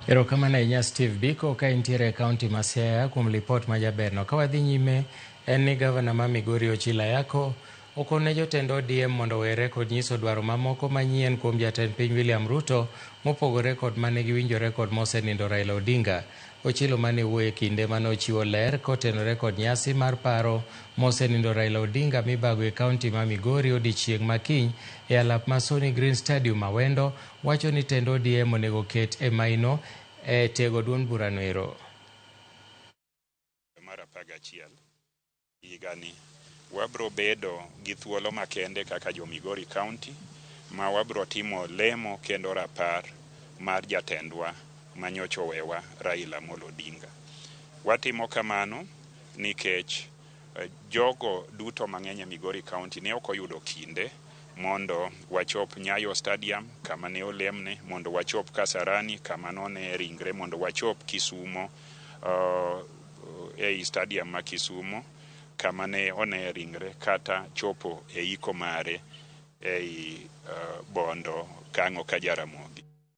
Erokamano ahinya Steve Biko ka intiere e kaunti ma Siaya kuom lipot ma jaberno. Ka wadhi nyime en ni gavana ma Migori Ochilo Ayako okone jotend ODM mondo owere kod nyiso dwaro mamoko manyien kuom jatend piny William Ruto mopogore kod mane giwinjore kod mosenindo Raila Odinga. Ochilo mane wuoyo e kinde mane ochiwo ler kotenore kod nyasi mar paro mosenindo Raila Odinga mibago e kaunti ma Migori odiechieng' ma kiny e alap ma Sony Green Stadium Awendo wacho ni tend ODM onego ket e maino e tego duond burano ero. Mar 11 higani wabro bedo gi thuolo makende kaka jo Migori County ma wabro timo lemo kendo rapar mar jatendwa manyocha owewa Raila Amolo Odinga. Watimo kamano nikech jogo duto mang'eny e Migori County ne ok oyudo kinde mondo wachop Nyayo Stadium kama ne olemne, mondo wachop Kasarani kama none ringre, mondo wachop Kisumo ei stadium ma Kisumo kama ne one ringre, kata chopo e iko mare ei Bondo Kang'o ka Jaramogi.